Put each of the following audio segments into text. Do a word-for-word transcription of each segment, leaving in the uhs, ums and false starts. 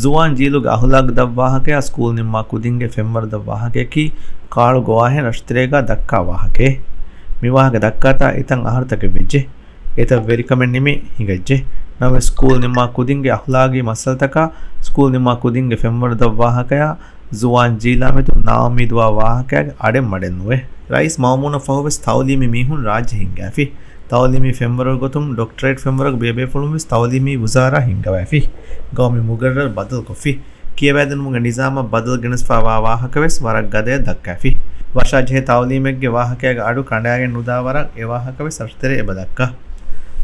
ޒުވާން ޖީލުގެ އަހުލާގު ދަށް ވާހަކަޔާ ސްކޫލް ނިންމާ ކުދިންގެ ފެންވަރު ދަށް ވާހަކަޔަކީ ކާޅު ގޮވާހެން ރަށުތެރޭގާ ދައްކާ ވާހަކައެއް. މި ވާހަކަ ދައްކާތާ އެތައް އަހަރުތަކެއް ވެއްޖެ. އެތައް ވެރިކަމެއް ނިމި ހިނގައްޖެ. ނަމަވެސް ސްކޫލް ނިންމާ ކުދިންގެ އަހުލާގީ މައްސަލަތަކާ، ސްކޫލް ނިންމާ ކުދިންގެ ފެންވަރު ދަށް ވާހަކަޔާ، ޒުވާން ޖީލާ މެދު ނާއުއްމީދުވާ ވާހަކައިގެ އަޑެއް މަޑެއް ނުވޭ. ރައީސް މައުމޫނަށް ފަހުވެސް ތައުލީމީ މީހުން ރާއްޖެ ހިންގާފި. ތައުލީމީ ފެންވަރުގެ ގޮތުން ޑޮކްޓަރޭޓް ފެންވަރުގެ ބޭބޭފުޅުން ވެސް ތައުލީމީ ވުޒާރާ ހިންގަވައިފި. ގައުމީ މުގައްރަރު ބަދަލުކޮށްފި. ކިޔަވައިދިނުމުގެ ނިޒާމަށް ބަދަލު ގެނެސްފާވާ ވާހަކަވެސް ވަރަށް ގަދަޔަށް ދައްކައިފި. ވަށާޖެހޭ ތައުލީމެއްގެ ވާހަކައިގެ އަޑު ކަނޑައިގެން ނުދާ ވަރަށް އެ ވާހަކަވެސް ރަށުތެރޭ އެބަ ދައްކާ.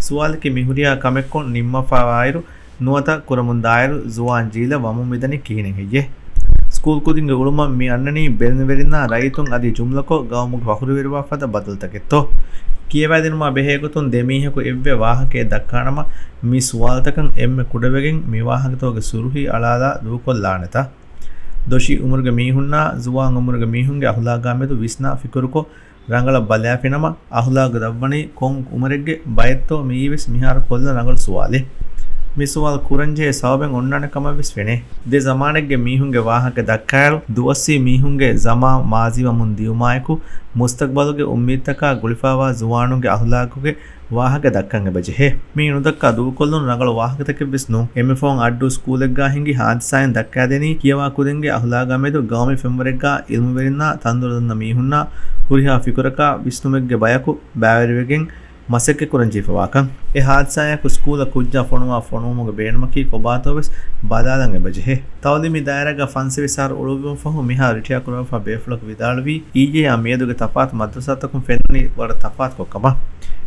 ސުވާލަކީ މިހުރިހާ ކަމެއްކޮށް ނިންމަފާވާއިރު، ނުވަތަ ކުރަމުންދާއިރު ޒުވާން ޖީލަށް ވަމުން މިދަނީ ކިހިނެއް ހެއްޔޭ؟ ސްކޫލް ކުދިންގެ އުޅުމަށް މި އަންނަނީ ބެލެނިވެރިންނާ ރައްޔިތުން އަދި ޖުމްލަކޮށް ގައުމުގެ ފަޚުރުވެރިވާ ފަދަ ބަދަލުތަކެއްތޯ؟ ކިޔަވައިދިނުމާ ބެހޭގޮތުން ދެމީހަކު އެއްވެ ވާހަކައެއް ދައްކާނަމަ، މި ސުވާލުތަކަށް އެންމެ ކުޑަވެގެން މި ވާހަކަތަކުގެ ސުރުހީ އަޅާލާ ދޫކޮށްލާނެތަ؟ ދޮށީ އުމުރުގެ މީހުންނާ ޒުވާން އުމުރުގެ މީހުންގެ އަހުލާގާ މެދު ވިސްނާ ފިކުރުކޮށް، ރަނގަޅަށް ބަލާފިނަމަ، އަހުލާގު ދަށްވަނީ ކޮން އުމުރެއްގެ ބައެއްތޯ މިއީވެސް މިހާރު ކޮށްލަން ރަނގަޅު ސުވާލެއް. މި ސުވާލު ކުރަންޖެހޭ ސަބަބެއް އޮންނާނެ ކަމަށްވެސް ފެނޭ. ދެ ޒަމާނެއްގެ މީހުންގެ ވާހަކަ ދައްކާއިރު، ދުވަސްވީ މީހުންގެ ޒަމާން މާޒީވަމުން ދިއުމާއެކު، މުސްތަގްބަލުގެ އުއްމީދުތަކާ ގުޅިފާވާ ޒުވާނުންގެ އަހުލާގުގެ ވާހަކަ ދައްކަން އެބަޖެހޭ. މި ނުދައްކާ ދޫކޮށްލުން ރަނގަޅު ވާހަކަތަކެއްވެސް ނޫން. އެންމެ ފަހުން އައްޑޫ ސްކޫލެއްގާ ހިނގި ހާދިސާއިން ދައްކާދެނީ، ކިޔަވާ ކުދިންގެ އަހުލާގާ މެދު ގައުމީ ފެންވަރެއްގާ އިލްމުވެރިންނާ ތަންދޮރު ދަންނަ މީހުންނާ ހުރިހާ ފިކުރަކާ ވިސްނުމެއްގެ ބަޔަކު ބައިވެރިވެގެން މަސައްކަތް ކުރަން ޖެހިފަވާކަން. އެ ހާދިސާއަކު ސްކޫލަށް ކުއްޖާ ފޮނުވާ ފޮނުވުމުގެ ބޭނުމަކީ ކޮބާތޯވެސް ބަލާލަން އެބަޖެހޭ. ތައުލީމީ ދާއިރާގަ ފަންސަވީސް އަހަރު އުޅުއްވުމަށް ފަހު މިހާރު ރިޓަޔާ ކުރައްވާ ބޭފުޅަކު ވިދާޅުވީ، އީޖޭއާ މިއަދުގެ ތަފާތު މަދްރަސާތަކުން ފެންނަނީ ވަރަށް ތަފާތުކޮށް ކަމަށް.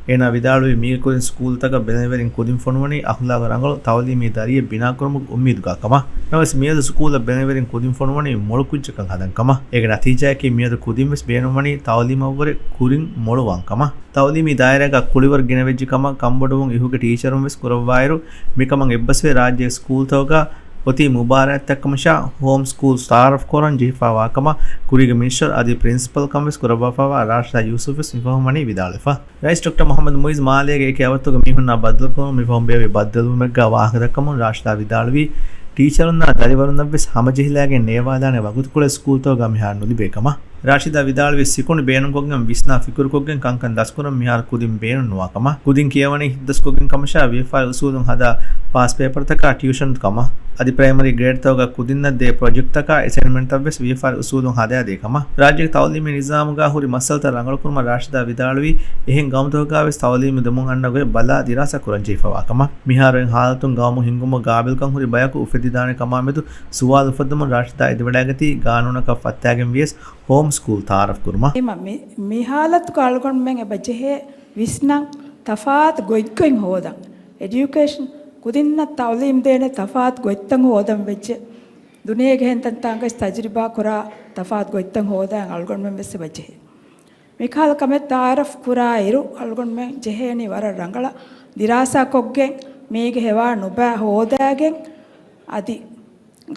އޭނާ ވިދާޅުވީ، މީގެ ކުރިން ސްކޫލްތަކަށް ބެލެނިވެރިން ކުދިން ފޮނުވަނީ އަހުލާގު ރަނގަޅު ތައުލީމީ ދަރިއެއް ބިނާކުރުމުގެ އުއްމީދުގާ ކަމަށް. ނަމަވެސް، މިއަދު ސްކޫލަށް ބެލެނިވެރިން ކުދިން ފޮނުވަނީ މޮޅު ކުއްޖަކަށް ހަދަން ކަމަށް. އޭގެ ނަތީޖާއަކީ، މިއަދު ކުދިން ވެސް ބޭނުންވަނީ ތައުލީމަށްވުރެ ކުރިން މޮޅުވާން ކަމަށް. ތައުލީމީ ދާއިރާގަ ކުޅިވަރު ގިނަވެއްޖެ ކަމަށް ކަންބޮޑުވުން އިހުގެ ޓީޗަރުން ވެސް ކުރައްވާއިރު، މިކަމަށް އެއްބަސްވެ ރާއްޖޭގެ ސްކޫލްތަކުގަ އޮތީ މުބާރާތްތައް ކަމަށާ ހޯމް ސްކޫލް ތައާރަފް ކުރަން ޖެހިފާވާ ކަމަށް ކުރީގެ މިނިސްޓަރ އަދި ޕްރިންސިޕަލް ކަން ވެސް ކުރައްވާފާވާ ރާޝިދާ ޔޫސުފް ވެސް މިފަހުން ވަނީ ވިދާޅުވެފަ. ރައީސް ޑޮކްޓަރ މުޙައްމަދު މުޢިއްޒު މާލޭގެ އެކި އަވަށްތަކުގެ މީހުންނާ ބައްދަލުކުރުމުން މިފަހުން ބޭއްވި ބައްދަލުވުމެއްގާ ވާހަކަ ދައްކަމުން ރާޝިދާ ވިދާޅުވީ، ޓީޗަރުންނާ ދަރިވަރުންނަށްވެސް ހަމަޖެހިލާގެން ނޭވާލާނެ ވަގުތުކޮޅެއް ސްކޫލްތަކުގަ މިހާރު ނުލިބޭ ކަމަށް. ރާޝިދާ ވިދާޅުވީ، ސިކުނޑި ބޭނުންކޮށްގެން ވިސްނާ ފިކުރުކޮށްގެން ކަންކަން ދަސްކުރަން މިހާރު ކުދިން ބޭނުން ނުވާ ކަމަށް. ކުދިން ކިޔަވަނީ ހިތްދަސްކޮށްގެން ކަމަށާ ވިޔަފާރި އުސޫލުން ހަދާ ޕާސް ޕޭޕަރުތަކާ ޓިއުޝަން ކަމަށް. އަދި ޕްރައިމަރީ ގްރޭޑްތަކުގަ ކުދިންނަށް ދޭ ޕްރޮޖެކްޓްތަކާ އެސައިންމަންޓްތައްވެސް ވިޔަފާރި އުސޫލުން ހަދާދޭ ކަމަށް. ރާއްޖޭގެ ތައުލީމީ ނިޒާމުގަ ހުރި މައްސަލަތައް ރަނގަޅުކުރުމަށް ރާޝިދާ ވިދާޅުވީ، އެހެން ގައުމުތަކުގަވެސް ތައުލީމު ދެމުން އަންނަ ގޮތް ބަލާ ދިރާސާ ކުރަން ޖެހިފަވާ ކަމަށް. މިހާރު އެހެން ހާލަތުން ގައުމު ހިންގުމަށް ގާބިލްކަން ހުރި ބަޔަކު އުފެދިދާނެ ކަމާމެދު ސުވާލު އުފައްދަމުން ރާޝިދާ އެދިވަޑައިގަތީ ގާނޫނަކަށް ފައްތާގެން ވިޔަސް ހޯމް ސްކޫލް ތައާރަފް ކުރުމަށް. އެމަ މި، މި ހާލަތުގަ އަޅުގަނޑުމެން އެބަ ޖެހޭ ވިސްނަން ތަފާތު ގޮތްގޮތް ހޯދަން. އެޑިއުކޭޝަން ކުދިންނަށް ތައުލީމް ދޭނެ ތަފާތު ގޮތްތައް ހޯދަން ވެއްޖެ. ދުނިޔޭގެ އެހެން ތަންތާނގަސް ތަޖުރިބާ ކުރާ ތަފާތު ގޮތްތައް ހޯދަން އަޅުގަނޑުމެން ވެސް އެބަ ޖެހޭ. މިކަހަލަ ކަމެއް ތައާރަފް ކުރާ އިރު، އަޅުގަނޑުމެން ޖެހޭނީ ވަރަށް ރަނގަޅަށް ދިރާސާކޮށްގެން، މީގެ ހެވާ ނުބައި ހޯދާގެން، އަދި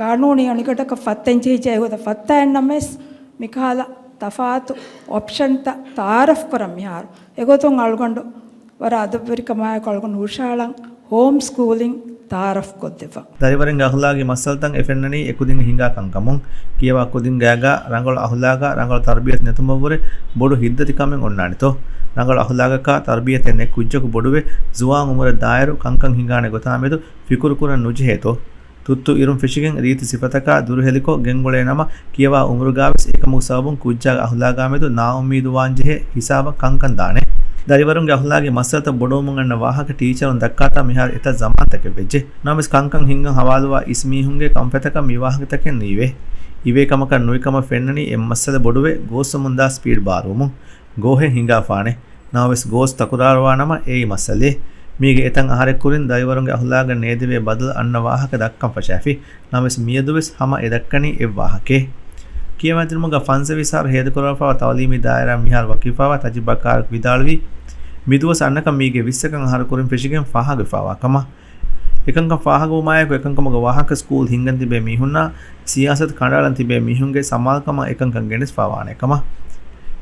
ގާނޫނީ އަނިގަނޑަކަށް ފައްތަން ޖެހިއްޖެ އެގޮތަށް ފައްތާއެއްނަމަވެސް، މިކަހަލަ ތަފާތު އޮޕްޝަންތައް ތައާރަފް ކުރަން މިހާރު. އެގޮތުން އަޅުގަނޑު ވަރަށް އަދަބުވެރިކަމާއެކު އަޅުގަނޑު ހުށަހަޅަން ހޯމް ސްކޫލިން ތައާރަފް ކޮށްދެއްވަން. ދަރިވަރުންގެ އަހުލާގީ މައްސަލަތައް އެ ފެންނަނީ އެކުދިންގެ ހިނގާ ކަންކަމުން. ކިޔަވާ ކުދިން ގާގާ ރަނގަޅު އަހުލާގާ ރަނގަޅު ތަރުބިޔަތު ނެތުމަށްވުރެ ބޮޑު ހިތްދަތިކަމެއް އޮންނާނެތޯ؟ ރަނގަޅު އަހުލާގަކާ ތަރުބިޔަތެއް ނެތް ކުއްޖަކު ބޮޑުވެ، ޒުވާން އުމުރަށް ދާއިރު ކަންކަން ހިނގާނެ ގޮތާމެދު ފިކުރު ކުރަން ނުޖެހޭތޯ؟ ތުއްތު އިރުން ފެށިގެން ރީތި ސިފަތަކާ ދުރުހެލިކޮށް ގެންގުޅޭ ނަމަ، ކިޔަވާ އުމުރުގާވެސް އެކަމުގެ ސަބަބުން ކުއްޖާގެ އަހުލާގާމެދު ނާއުއްމީދުވާންޖެހޭ ހިސާބަށް ކަންކަން ދާނެ. ދަރިވަރުންގެ އަހުލާގީ މައްސަލަތައް ބޮޑުވުމުން އަންނަ ވާހަކަ ޓީޗަރުން ދައްކާތާ މިހާރު އެތައް ޒަމާންތަކެއް ވެއްޖެ. ނަމަވެސް ކަންކަން ހިންގަން ހަވާލުވާ އިސް މީހުންގެ ކަންފަތަކަށް މި ވާހަކަތަކެއް ނީވޭ. އިވޭ ކަމަކަށް ނުވި ކަމަށް ފެންނަނީ އެ މައްސަލަ ބޮޑުވެ ގޯސްވަމުންދާ ސްޕީޑް ބާރުވުމުން. ގޯހެއް ހިނގާފާނެ. ނަމަވެސް ގޯސް ތަކުރާރުވާ ނަމަ އެއީ މައްސަލައެއް. މީގެ އެތައް އަހަރެއް ކުރިން ދަރިވަރުންގެ އަހުލާގަށް ނޭދެވޭ ބަދަލު އަންނަ ވާހަކަ ދައްކަން ފަށާފި. ނަމަވެސް މިއަދުވެސް ހަމަ އެ ދައްކަނީ އެއް ވާހަކައެއް. ކިޔަވާދިނުމުގަ ފަންސަވީސް އަހަރު ހޭދަކުރައްވާފައިވާ ތައުލީމީ ދާއިރާ މިހާރު ވަކިވެފައިވާ ތަޖުރިބާކާރަކު ވިދާޅުވީ، މިދުވަސް އަންނަކަން މީގެ ވިއްސަކަށް އަހަރު ކުރިން ފެށިގެން ފާހަގަވެފައިވާ ކަމަށް. އެކަންކަން ފާހަގަވުމާއެކު އެކަންކަމުގެ ވާހަކަ ސްކޫލް ހިންގަން ތިބޭ މީހުންނާ ސިޔާސަތު ކަނޑައަޅަން ތިބޭ މީހުންގެ ސަމާލުކަމަށް އެކަންކަން ގެނެސްފާވާނެ ކަމަށް.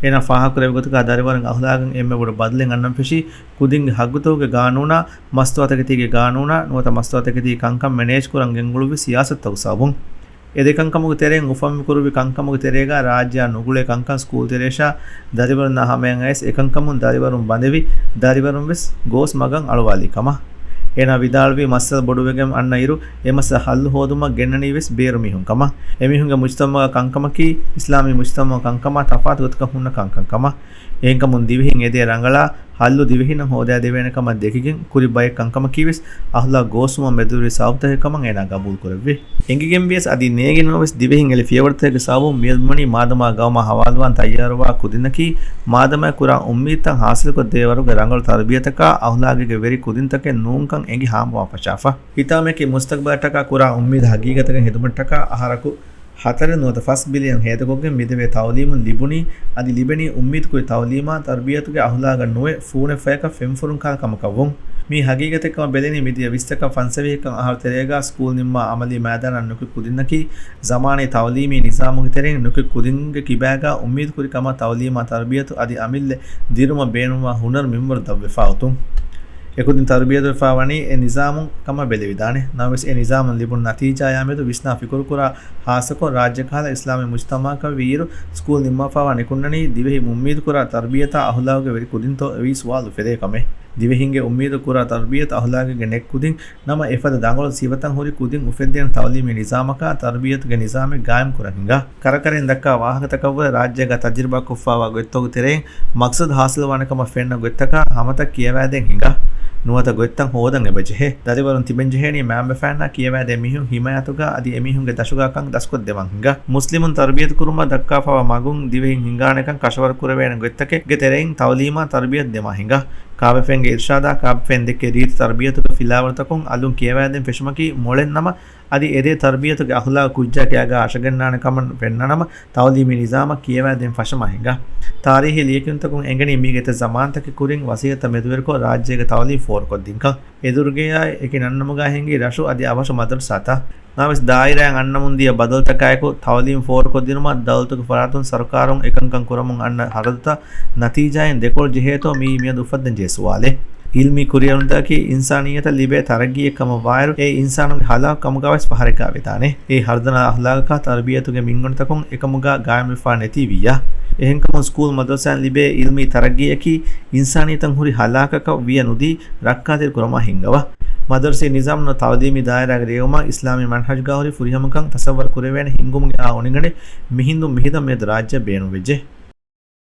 އޭނާ ފާހަގަކުރެއްވި ގޮތުގަ ދަރިވަރުންގެ އަހުލާގަށް އެންމެ ބޮޑު ބަދަލެއް އަންނަން ފެށީ ކުދިންގެ ހައްގުތަކުގެ ގާނޫނާ، މަސްތުވާތަކެތީގެ ގާނޫނާ، ނުވަތަ މަސްތުވާތަކެތީ ކަންކަން މެނޭޖް ކުރަން ގެންގުޅުއްވި ސިޔާސަތުތަކު ސަބަބުން. އެ ދެ ކަންކަމުގެ ތެރެއިން އުފަންވި ކުރުއްވި ކަންކަމުގެ ތެރޭގަ ރާއްޖެއާ ނުގުޅޭ ކަންކަން ސްކޫލް ތެރޭށާ ދަރިވަރުންނާ ހަމަޔަށް އައިސް އެކަންކަމުން ދަރިވަރުން ބަނދެވި، ދަރިވަރުން ވެސް ގޯސް މަގަށް އަޅުވާލީ ކަމަށް. އޭނާ ވިދާޅުވީ މައްސަލަ ބޮޑުވެގެން އަންނަ އިރު، އެ މައްސަލަ ހައްލު ހޯދުމަށް ގެންނަނީ ވެސް ބޭރު މީހުން ކަމަށް. އެމީހުންގެ މުޖްތަމަޢަށް ކަންކަމަކީ، އިސްލާމީ މުޖްތަމަޢަށް ކަންކަމާ ތަފާތު ގޮތަކަށް ހުންނަ ކަންކަން ކަމަށް. އެހެންކަމުން ދިވެހިން އެދޭ ރަނގަޅާ ހައްލު ދިވެހިންނަށް ހޯދައިދެވޭނެ ކަމަށް ދެކިގެން، ކުރި ބައެއް ކަންކަމަކީ ވެސް އަހުލާގު ގޯސްވުމަށް މެދުވެރިވި ސަބަބުތަކެއް ކަމަށް އޭނާ ގަބޫލު ކުރެއްވި. އެނގިގެންވިޔަސް އަދި ނޭގިނުވެސް ދިވެހިން އެޅި ފިޔަވަޅުތަކެއްގެ ސަބަބުން މިއަދު ވަނީ މާދަމާ ގައުމާ ހަވާލުވާން ތައްޔާރުވާ ކުދިންނަކީ، މާދަމާ ކުރާ އުއްމީދުތައް ހާސިލުކޮށްދޭވަރުގެ ރަނގަޅު ތަރުބިޔަތަކާ، އަހުލާގެއްގެ ވެރި ކުދިންތަކެއް ނޫންކަން އެނގި ހާމަވާން ފަށާފަ. ހިތާމަޔަކީ މުސްތަގްބަލަށްޓަކާ ކުރާ އުއްމީދު ހަގީގަތަކަށް ހެދުމަށްޓަކާ އަހަރަކު ހަތަރެއް ނުވަތަ ފަސް ބިލިއަން ހޭދަކޮށްގެން މިދެވޭ ތައުލީމުން ލިބުނީ، އަދި ލިބެނީ އުއްމީދުކުރި ތައުލީމާ ތަރުބިޔަތުގެ އަހުލާގަށް ނުވެ، ފޫނެއް ފަޔަކަށް ފެންފުރުން ކާލަ ކަމަކަށްވުން. މީ ހަގީގަތެއްކަމަށް ބެލެނީ މިދިޔަ ވިއްސަކަށް ފަންސަވީހަކަށް އަހަރު ތެރޭގަ ސްކޫލް ނިންމާ އަމަލީ މައިދާނަށް ނުކުތް ކުދިންނަކީ، ޒަމާނީ ތައުލީމީ ނިޒާމުގެ ތެރެއިން ނުކުތް ކުދިންގެ ކިބާގަ އުއްމީދުކުރި ކަމަށް ތައުލީމާ ތަރުބިޔަތު އަދި އަމިއްލަ ދިރުމަށް ބޭނުންވާ ހުނަރު މިންވަރު ދަށްވެފާ އޮތުން. އެކުދިން ތަރުބިޔަތުވެފާ ވަނީ އެ ނިޒާމުން ކަމަށް ބެލެވިދާނެ. ނަމަވެސް އެ ނިޒާމުން ލިބުނު ނަތީޖާޔާ މެދު ވިސްނާ ފިކުރުކުރާ، ހާއްސަކޮށް ރާއްޖެ ކަހަލަ އިސްލާމީ މުޖްތަމަޢަކަށް ވީއިރު، ސްކޫލް ނިންމާފާވާ ނިކުންނަނީ ދިވެހި އުއްމީދުކުރާ ތަރުބިޔަތާ އަހުލާގުގެ ވެރި ކުދިންތޯ އެވީ ސުވާލު އުފެދޭ ކަމެއް. ދިވެހިންގެ އުއްމީދު ކުރާ ތަރުބިޔަތު އަހުލާގެއްގެ ނެތް ކުދިން ނަމަ އެފަދަ ދަނގަޅު ސިފަތައް ހުރި ކުދިން އުފެއްދޭނެ ތައުލީމީ ނިޒާމަކާ ތަރުބިޔަތުގެ ނިޒާމެއް ގާއިމް ކުރަން ހިނގާ. ކަރަކަރެން ދައްކާ ވާހަކަތަކަށްވުރެ ރާއްޖޭގަ ތަޖުރިބާކޮށްފާވާ ގޮތްތަކުގެ ތެރެއިން މަޤްޞަދު ހާސިލުވާނެ ކަމަށް ފެންނަ ގޮތްތަކާ ހަމަތައް ކިޔަވައިދޭން ހިނގާ. ނުވަތަ ގޮތްތައް ހޯދަން އެބަޖެހޭ. ދަރިވަރުން ތިބެންޖެހޭނީ މައިންބަފައިންނާ ކިޔަވައިދޭ މީހުން ހިމާޔަތުގަ އަދި އެމީހުންގެ ދަށުގަ ކަން ދަސްކޮށްދެވަން ހިނގާ. މުސްލިމުން ތަރުބިޔަތުކުރުމަށް ދައްކާފާވާ މަގުން ދިވެހިން ހިނގާނެކަން ކަށަވަރު ކުރެވޭނެ ގޮތްތަކެއްގެ ތެރެއިން ތައުލީމާ ތަރުބިޔަތު ދެމާ ހިނގާ. ކާބަފައިންގެ އިރްޝާދާ ކާބަފައިން ދެއްކޭ ރީތި ތަރުބިޔަތުގެ ފިލާވަޅުތަކުން އަލުން ކިޔަވައިދޭން ފެށުމަކީ މޮޅެއް ނަމަ، އަދި އެދޭ ތަރުބިޔަތުގެ އަހުލާގު ކުއްޖާ ކިޔާގާ އަށަގަންނާނެ ކަމަށް ފެންނަނަމަ، ތައުލީމީ ނިޒާމަށް ކިޔަވައިދޭން ފަށަމާ ހިނގާ. ތާރީހީ ލިޔެކިޔުންތަކުން އެނގެނީ މީގެ އެތައް ޒަމާންތަކެއް ކުރިން ވަސީލަތްތައް މެދުވެރިކޮށް ރާއްޖޭގެ ތައުލީމް ފޯރުކޮށްދިންކަން. އެދުރުގައި އެކި ނަންނަމުގައި ހިނގި ރަށު އަދި އަވަށު މަދަރުސާތައް. ނަމަވެސް ދާއިރާއިން އަންނަމުންދިޔަ ބަދަލުތަކާއެކު ތައުލީމް ފޯރުކޮށްދިނުމަށް ދައުލަތުގެ ފަރާތުން ސަރުކާރުން އެކަންކަން ކުރަމުން އަންނަ ހަރަދުތައް ނަތީޖާއިން ދެކޮޅު ޖެހޭތޯ މިއީ މިއަދު އުފައްދަންޖެހޭ ސުވާލެއް. އިލްމީ ކުރިއެރުންތަކަކީ އިންސާނިއްޔަތަށް ލިބޭ ތަރައްގީއެއް ކަމަށް ވާއިރު، އެ އިންސާނުންގެ ހަލާކު ކަމުގަވެސް ފަހަރެއްގަ ވެދާނެ. އެ ހަރުދަނާ އަހްލާގަކާ ތަރުބިޔަތުގެ މިންގަނޑުތަކުން އެކަމުގަ ގާއިމްވެފާ ނެތީ ވިއްޔާ. އެހެންކަމުން ސްކޫލް މަދަރުސާއިން ލިބޭ އިލްމީ ތަރައްގީއަކީ އިންސާނިއްޔަތަށް ހުރި ހަލާކަކަށް ވިޔަ ނުދީ ރައްކާތެރި ކުރަމާ ހިންގަވާ. މަދަރުސީ ނިޒާމް ނުވަތަ ތައުލީމީ ދާއިރާގެ ރޭވުމާ އިސްލާމީ މަންހަޖުގަ ހުރި ފުރިހަމަކަން ތަސައްވަރު ކުރެވޭނެ ހިންގުމުގެ އާ އުނިގަނޑެއް މިހިނދުން މިހިތަށް މިއަދު ރާއްޖެއަށް ބޭނުންވެއްޖެ.